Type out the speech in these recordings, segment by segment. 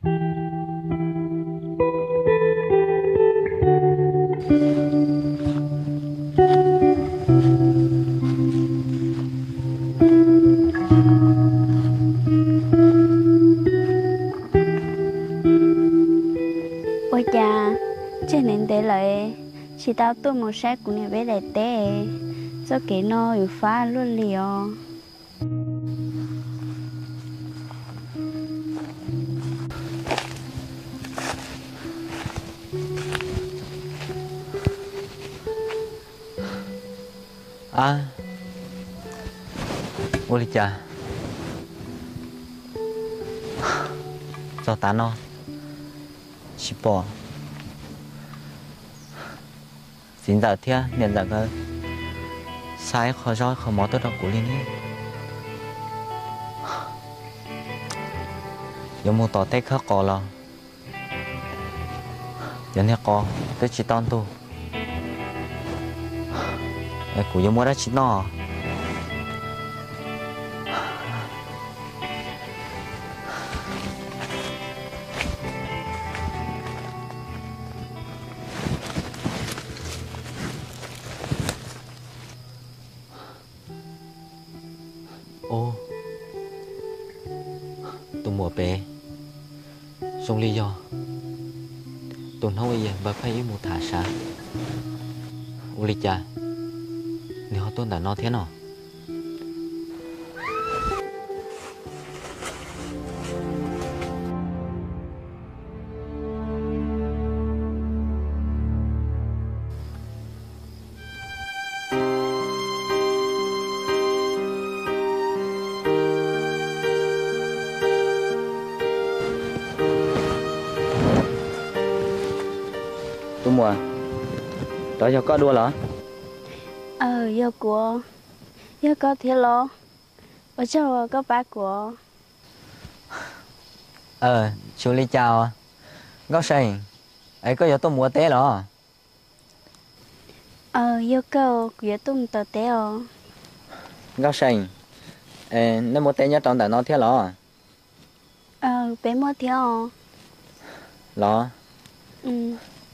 Ua cas tseg ntev ntev lawm tsis tau tuaj mus saib kuv niam peb daim teb, txoj kev no yuav fab luaj li os. A, ua li cas txog tav no tsis pom txiv ntxawm thiab niam ntxawm nkawd xa ib qho zaub ib qho mov tuaj rau kuv li ne? Yuav mus tom teb khawb qos los cov niag qos twb tsis tau ntug, es kuv yuav muab dab tsi noj? Ub, tus muam pem, zoo li yog tus hnub uas yawg npawg Pheej wb mus tham sav. Ua li cas nws ho tuaj ntawm no thiab no? Tus muam, rov yog koj dua los? Aw, yog kuv. Yog koj thiab los? Ua tsaug koj pab kuv. Aw, tsis ua li cas os. Nkauj See, es koj yuav tuaj mus ua teb los? Aw, yog kawg, kuv yuav tuaj mus tom teb os. Nkauj See, nej muaj teb nyob rau ntawm no thiab los? Aw, peb muaj thiab os. Los,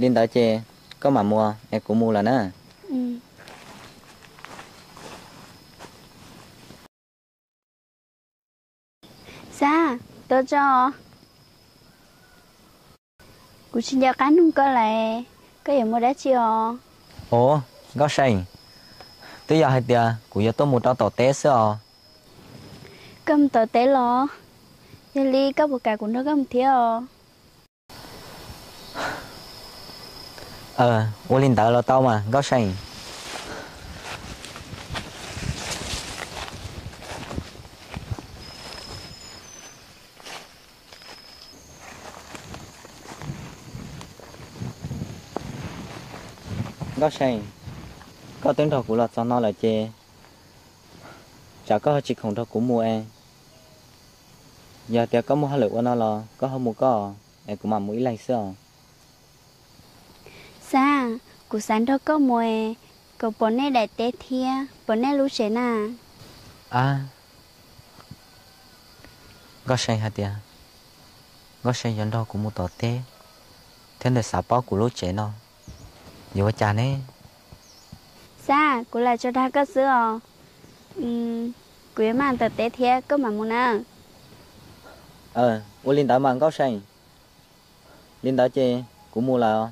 li ntawd ces koj mam mus es kuv mus lawm na. Xab, tuaj tso. Kuv tsis nco qab nug koj lawm, koj yuav muaj dab tsi os? Os, Nkauj See, twb yog hais tias kuv yuav tuaj mus rau tom teb xwb os. Koj mus tom teb los? Yog li koj puas kam kuv nrog koj mus thiab os? Aw, ua li ntawd los tau mas Nkauj See. Nkauj See, koj twb nrog kuv los txog no lawm ces tsam koj ho tsis khoom nrog kuv mus es, yog tias koj muaj hauj lwm ua no los koj ho mus koj es kuv mam mus ib leeg xwb os. Xab, kuv xav nrog koj mus es, kom pom nej daim teb thiab pom nej lub tsev na. A, Nkauj See hais tias Nkauj See yuav nrog kuv mus tom teb thiab nws xav paub kuv lub tsev no, yuav ua cas ne? Xab, kuv lam tso dag koj xwb os. Kuv yuav maj tom teb thiab koj mam mus na. Ua li ntawd mas Nkauj See, li ntawd ces kuv mus lawm.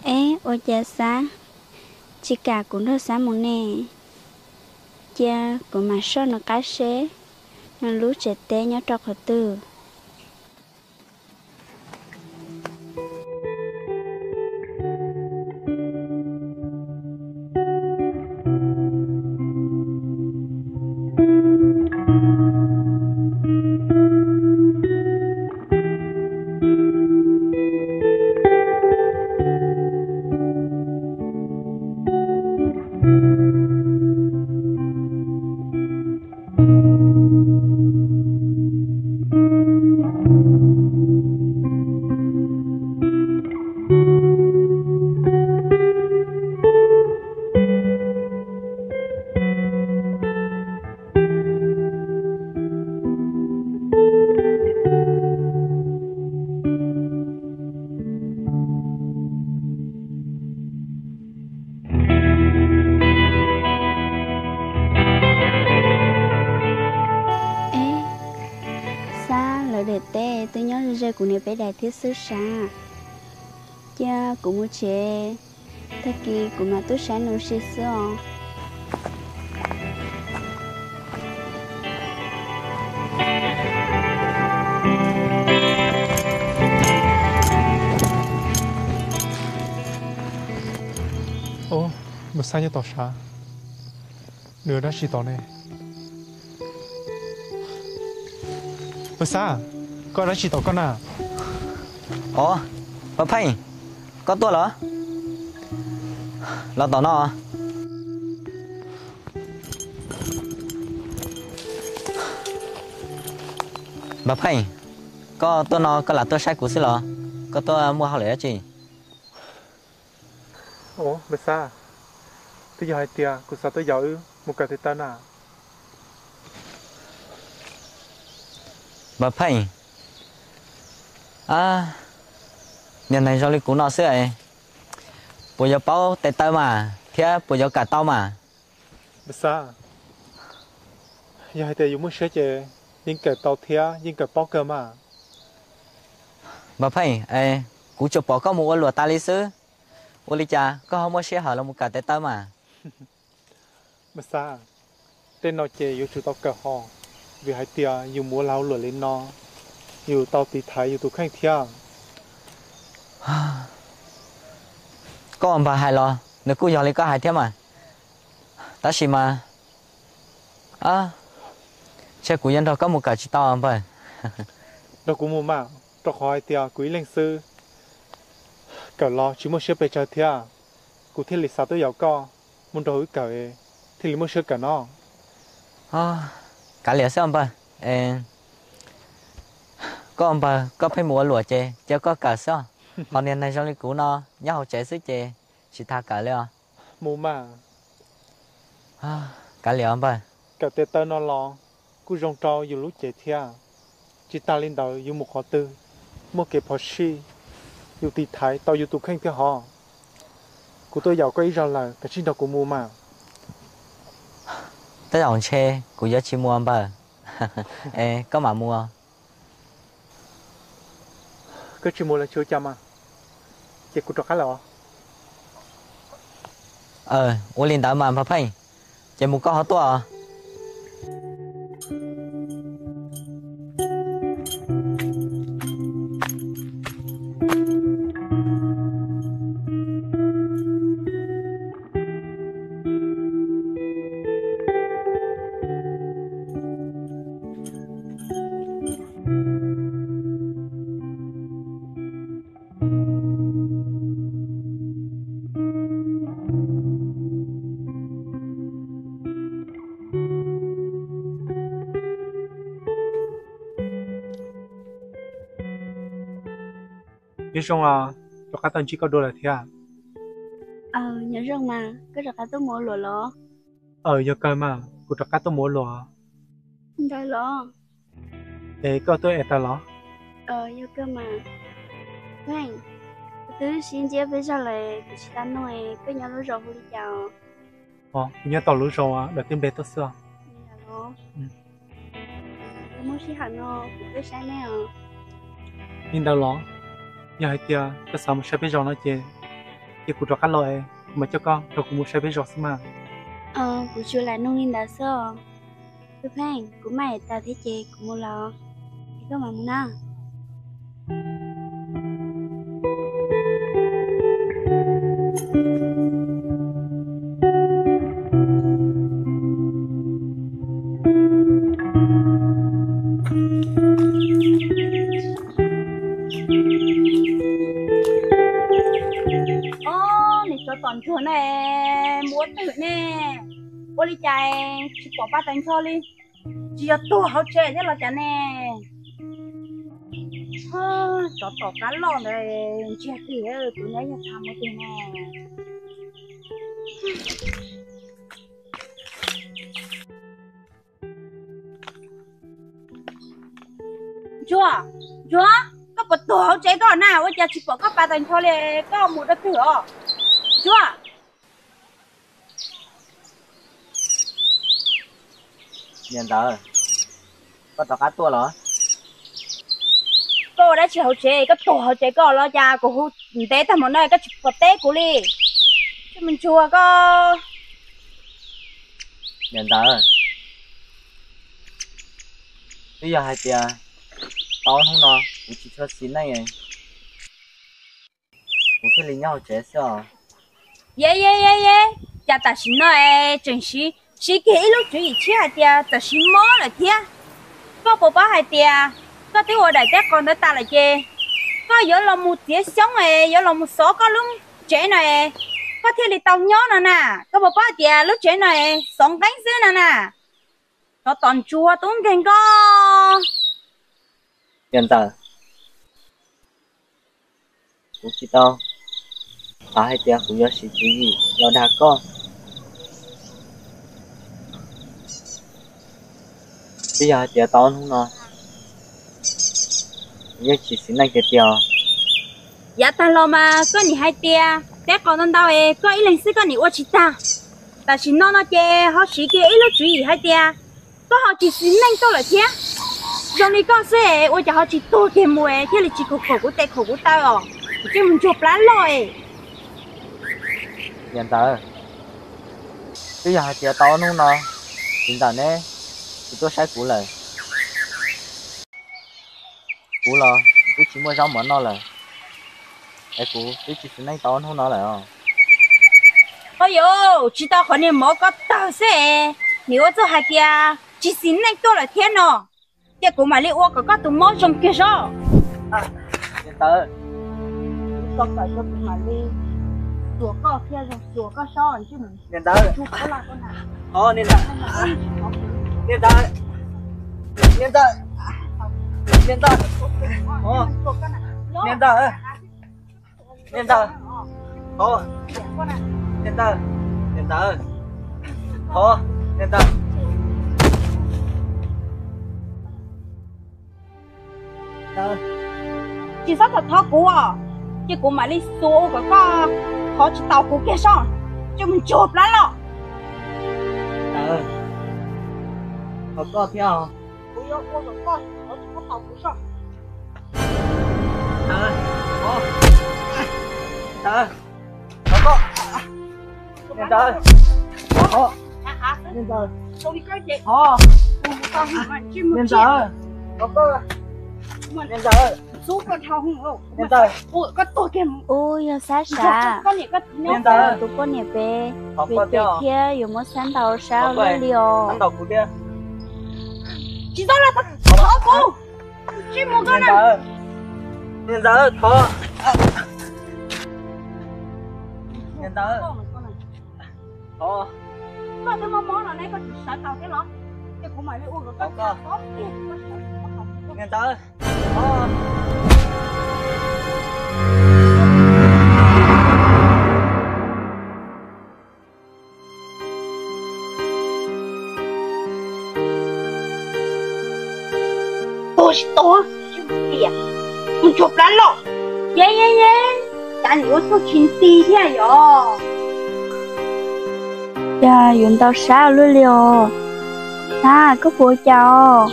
Eb, ua cas Xab tsis kam kuv nrog Xab mus ne? Cia kuv mam soj nws qab seb nws lub tsev teb nyob rau qhov twg. ze kuv niam peb daim thiab xwb sav. Cia kuv mus tsev, tag kis kuv mam tuaj saib nws ua si xwb os. Ub, Npawg Xab nyob tom sav, nws ua dab tsi tom ne? Npawg Xab, koj ua dab tsi tom koj na? Os, Npawg Pheej, koj tuaj los? Los tom no. Npawg Pheej, koj tuaj no koj lam tuaj saib kuv xwb los? Koj tuaj muaj hauj lwm dab tsi? Os, Npawg Xab, twb yog hais tias kuv xav tuaj yaum wb mus kawm tes taw na. Npawg Pheej, niag neeg zoo li kuv no xwb es puas yuav paub tes taw mas thiab puas yuav kawm tau mas? Npawg Xab, yog hais tias yus muaj siab ces yeej kawm tau thiab yeej kawm paub kawg mas. Npawg Pheej, kuv tsuas pom koj mus ua luam tas li xwb, ua li cas koj ho muaj sij hawm los mus kawm tes taw mas? Npawg Xab, tej no ces yuav tsum tau kawm hos, vim hais tias yus mus ua lag ua luam li no, yus tau tiv thaiv yus tus kheej thiab. Koj ua npawg hais los nws kuj yog li koj hais thiab mas, tab sis mas ntshe kuv yuav nrog koj mus kawm tsis tau npawg. Nrog kuv mus mas, rau qhov hais tias kuv ib leeg xwb kawm los tsis muaj siab pes tsawg thiab, kuv thiaj li xav tuaj yaum koj mus nrog wb kawm, thiaj li muaj siab kawm no. Kav liam xwb npawg, koj npawg koj pheej mus ua luam ces cia koj kawm xwb, ho niag neeg zoo li kuv no nyob hauv tsev xwb ces tsis tas kawm li os. Mus mas. Kav liam npawg. Kawm tes taw no los kuj zoo rau yus lub cev thiab, tsis tas li ntawd yus mus qhov twg muaj kev phom sij, yus tiv thaiv tau yus tus kheej thiab hos. Kuv tuaj yaum koj ib zaug lawm, kav tsij nrog kuv mus mas. Tej zaum ntshe kuv yuav tsis mus npawg, es koj mam mus. Koj tsis mus los tsis ua cas mas, ces kuv rov qab lawm os. Ua li ntawd mas npawg Pheej, ces mus koj ho tuaj os. Nyob zoo, rov qab tau ntsib koj dua lawm thiab. Nyob zoo mas, koj rov qab tuaj mus ua luam los? Aws, yog kawg mas, kuv rov qab tuaj mus ua luam. Ntawd los? Es koj tuaj es taws los? Yog kawg mas. Pheej, kuv twb sib ntsib peb zaug lawm kuv tsis tau nug koj nyob lub zos hu li cas os? Kuv nyob tom lub zos Dawm Twb Npe tuaj xwb os. Li ntawd los, kuv twb saib nej os. Li ntawd los, yog hais tias koj xav mus saib peb zos no ces, ces kuv rov qab los es kuv mam coj koj nrog kuv mus saib peb zos xwb mas. Kuv tsuas lam nug li ntawd xwb os. Pheej, kuv maj es tas thiab ces kuv mus lawm, es koj mam mus na. Ob, niag tsov tom ntsuag ne, mus ua twg ne? Ua li cas tsis pom pa tas ncho li? Tsis yog tuag hauv tsev thiab los cas ne? Tsov tom qab loj ntawd ntsiag twg, tus nyob yog tha mus twg ne? Ntsuag, Ntsuag, koj puas tuag hauv tsev koj na? Ua cas tsis pom koj pa tas ncho li, koj mus rau twg os? Ntsuag. Niam ntawd, koj rov qab tuaj los? Ua dab tsi hauv tsev, koj tuag hauv tsev koj los cas? Kuv hu ntev tag mus no koj tsis pom teb kuv li. Mus ntsuag koj. Niam ntawd, twb yog hais tias tau ob hnub no kuv tsis tshua xis neej, kuv thiaj li nyob hauv tsev xwb os. Ye ye ye ye, cas tam sim no es tseem siv, siv kiag ib lub tswv yim tshiab hais tias txawm siv mob lawm thiab. Koj puas paub hais tias koj twb ua daim teb qos ntawd tas lawm ces koj yuav los mus txiav xyoob es yuav los mus xov koj lub tsev no es koj thiaj li tau nyob no na. Koj puas paub hais tias lub tsev no es xov nqeeb xwb no na. Tsov tom ntsuag tub nkeeg koj. Niam ntawd, kuv tsis tau hais tias kuv yuav siv tswv yim los dag koj. Twb yog hais tias tau ob hnub no kuv yeej tsis xis neej tiag tiag. Yav tag los mas koj nim hais tias teb qos ntau ntau es koj ib leeg xwb koj nim ua tsis tag. Tam sim no no ces ho siv kiag ib lub tswv yim hais tias koj ho tsis xis neej tuaj lawm thiab. Zoo li koj xwb es ua cas ho tsis tuag kiag mus es thiaj li tsis khuam khuam kuv tes khuam kuv taw os. Kuv cia mus ntsuag plab loj es. Niam ntawd, twb yog hais tias tau ob hnub no txiv ntawm neb tsis tuaj saib kuv lawm, kuv los twb tsis muaj zaub mov noj lawm, es kuv twb tsis xis neej tau ob hnub no lawm os. Ho yus tsis tau qhov niag mov koj tawg xwb es nim ua txuj hais tias tsis xis neej tuaj lawm thiab no. Cia kuv mam li ua kom koj tus mob zoo kiag sob. Niam ntawd, koj kawm koj kuv mam li xyuas koj thiab zoo xyuas koj sob. Niam ntawd, niam ntawd, niam ntawd, niam ntawd, niam ntawd, niam ntawd, thov, niam ntawd, niam ntawd, thov, niam ntawd. Tsis txhob thov kuv os, cia kuv mam li xyuas ua kom koj thov tsis taus kuv kiag sob, cia mus ntsuag plab loj. Thov koj thiab os. Kuv yuav ua kom koj thov tsis txhob taus kuv sob. Thov koj. Niam ntawd, thov, niam ntawd, thov, niam ntawd, thov koj, niam ntawd, niam ntawd. Ub, yog Xab sav. Niam ntawd, tus poj niam pem, vim tias thiab yuav muab Xab ntaus sab ua luaj li os. Tsis txhob los thov kuv. Niam ntawd, niam ntawd, thov, niam ntawd, thov. Koj twb mob mob los ne koj tsis sawv tau thiab los? Ces kuv mam li ua kom koj, niam ntawd. Tuag tsis tuag, mus ntsuag plab loj. Ye ye ye, cas nim ua txuj tsis nti thiab yom? Cas yuav ntaus sab luaj li os. Xab, koj puas ua cas os?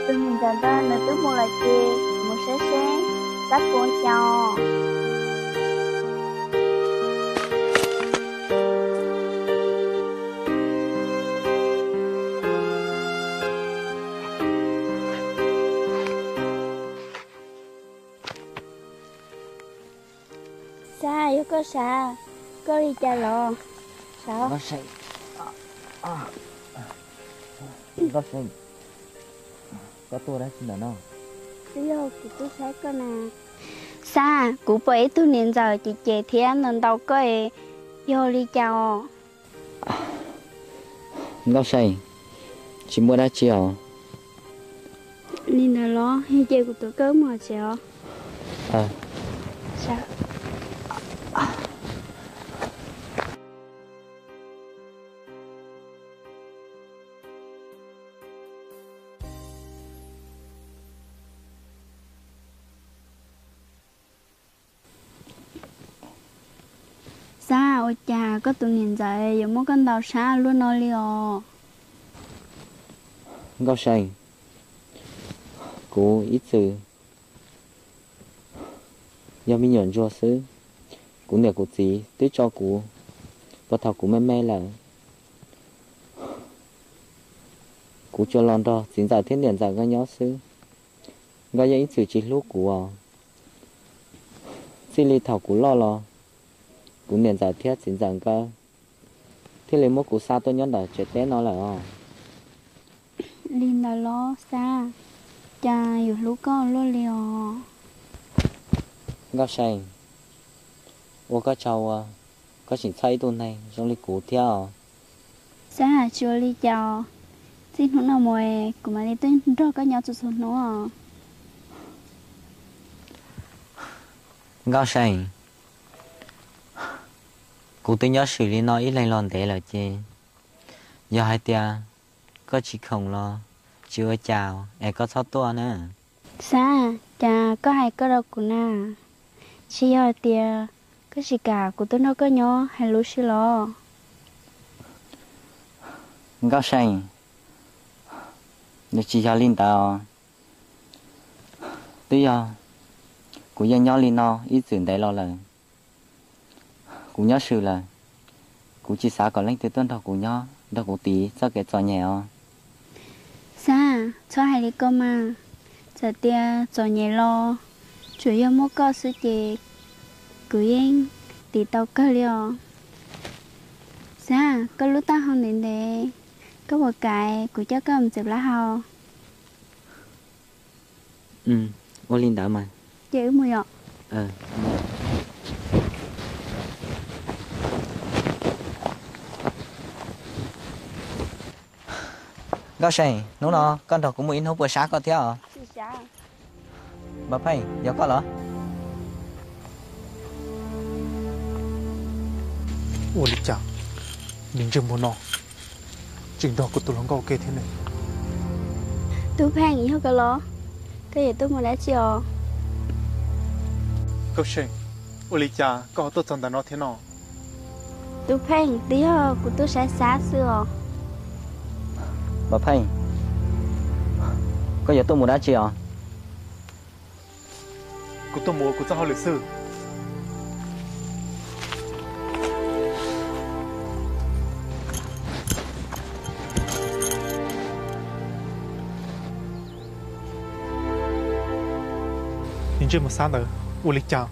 Tus niam ntawd ntawd nws twb mus lawm ces mus saib seb Xab puas ua cas os. Xab, yog koj Xab, koj li cas los? Xab, koj tuaj dab tsi ntawm no? Twb yog kuv tuaj saib koj na. Xab, kuv pom ib tug niam ntxawm ces ces thiab ntaus ntaus koj es yog li cas os? Nkauj Seej, tsis muaj dab tsi os. Li ntawd los, ces kuv tuav koj mus tsev os. Xab, ua cas koj tus niam ntxawm yuav muab koj ntaus sab luaj no li os? Nkauj See, kuv ib txwm yog me nyuam ntsuag xwb, kuv niam kuv txiv twb tso kuv puag thaum kuv me me lawm. Kuv tsuas los nrog txiv ntxawm thiab niam ntxawm nkawd nyob xwb. Nkawd yeej ib txwm tsis hlub kuv os. Txij li thaum kuv loj los, kuv niam ntxawm thiab txiv ntxawm nkawd thiaj li muab kuv xa tuaj nyob ntawm tsev teb no lawm os. Li ntawd los Xab, cas yuav hlub koj luaj li os? Nkauj See, ua koj tsaug uas koj tseem txhawj ib tug neeg zoo li kuv thiab os. Xab, tsis ua li cas os. Txij hnub no mus kuv mam li tuaj nrog koj nyob txhua txhua hnub os. Nkauj See, kuv twb nyob swm li no ib leeg los ntev lawm ces yog hais tias koj tsis khoom los tsis ua cas es koj txhob tuaj na. Xab, cas koj hais koj rau kuv na? Tsis yog hais tias koj tsis kam kuv tuaj nrog koj nyob hais lus xwb los? Nkauj See, nws tsis yog li ntawd os. Twb yog kuv yeej nyob li no ib txwm ntev los lawm. Kuv nyob swm lawm, kuv tsis xav kom leej twg tuaj nrog kuv nyob, nrog kuv tiv txoj kev txom nyem os. Xab, txhob hais li ko mas. Txawm tias txom nyem los tsuas yog muaj koj xwb ces kuv yeej tiv tau kawg li os. Xab, koj lub taub hau ntev ntev, koj puas kam kuv coj koj mus txawm plaub hau? Ua li ntawd mas. Ces wb mus yom. Nkauj See, hnub no koj nrog kuv mus ib hnub puas sab koj thiab os? Npawg Pheej, yog koj los? Ua li cas niag ntsej muag no tseem nrog kuv tus hluas nkauj ua ke thiab ne? Tub Pheej, yog koj los? Koj yuav tuaj mus dab tsi os? Nkauj See, ua li cas koj ho tuaj txog ntawm no thiab no? Tub Pheej, twb yog kuv tuaj saib Xab xwb os. Npawg Pheej, koj yuav tuaj mus dab tsi os? Kuv tuaj mus ua kuv txoj hauj lwm xwb. Niag ntsej muag Xab ntawd ua li cas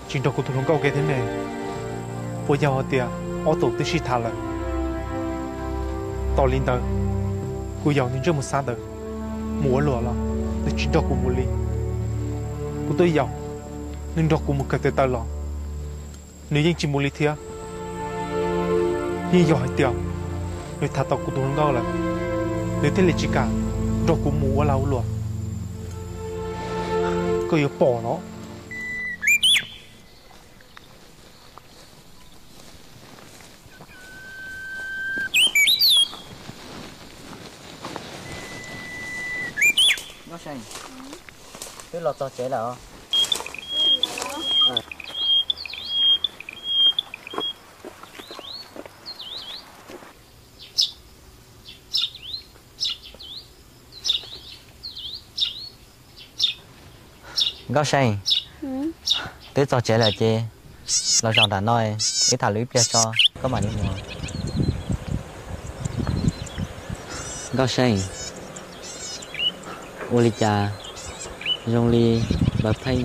tsis nrog kuv tus hluas nkauj ua ke thiab ne? Puas yog hais tias ob tug twb sib tham lawm? Tos li ntawd, kuv yaum niag ntsej muag Xab ntawd mus ua luam los nws tsis nrog kuv mus li. Kuv twb yaum nws nrog kuv mus kawm tes taw los nws yeej tsis mus li thiab. Yeej yog hais tias nws tham tau kuv tus hluas nkauj lawm, nws thiaj li tsis kam nrog kuv mus ua lag ua luam. Koj yuav pom los. Nkauj See, twb los txog tsev lawm os. Nkauj See, twb txog tsev lawm ces los zaum nram no, wb tham lus ib pliag tso koj mam li mus. Nkauj See, ua li cas zoo li npawg Pheej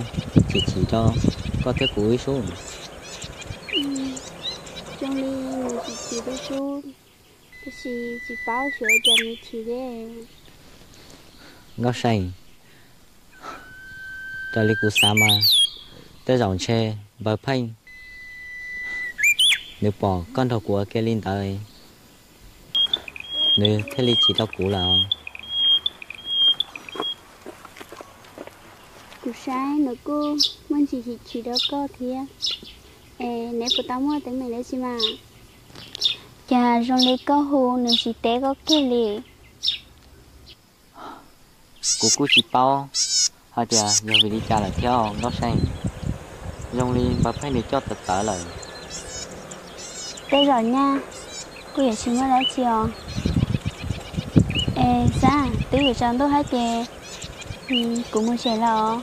chim chim rau koj thiab kuv ib sub? Zoo li nws chim chim rau sub, tab sis tsis paub xyov cas nws chim thiab. Nkauj See, raws li kuv xav mas tej zaum ntshe npawg Pheej nws pom koj nrog kuv ua ke li ntawd, nws thiaj li chim rau kuv lawm. Kuv saib nws kuj muaj ntsis chim chim rau koj thiab. Es neb puas tau muaj teeb meem dab tsi mas? Cas zoo li koj hu nws tsis teb koj kiag li? Kuv kuj tsis paub hais tias yog vim li cas lawm thiab Nkauj See. Zoo li npawg Pheej nws coj tawv tawv lawm. Tej zaum nyaj kuj yuav tsis muaj dab tsi os. Es Xab, twb yuav tsaus ntuj thiab ces kuv mus tsev lawm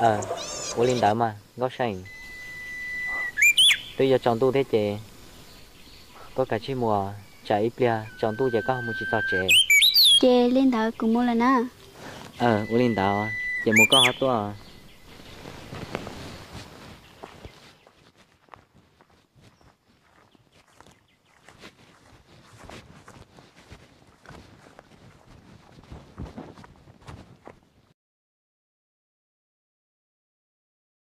os. Ua li ntawd mas Nkauj Seej, twb yuav tsaus ntuj thiab ces koj kav tsij mus, tsam ib pliag tsaus ntuj ces koj mus tsis txog tsev. Ces li ntawd kuv mus lawm na. Ua li ntawd ces mus koj ho tuaj.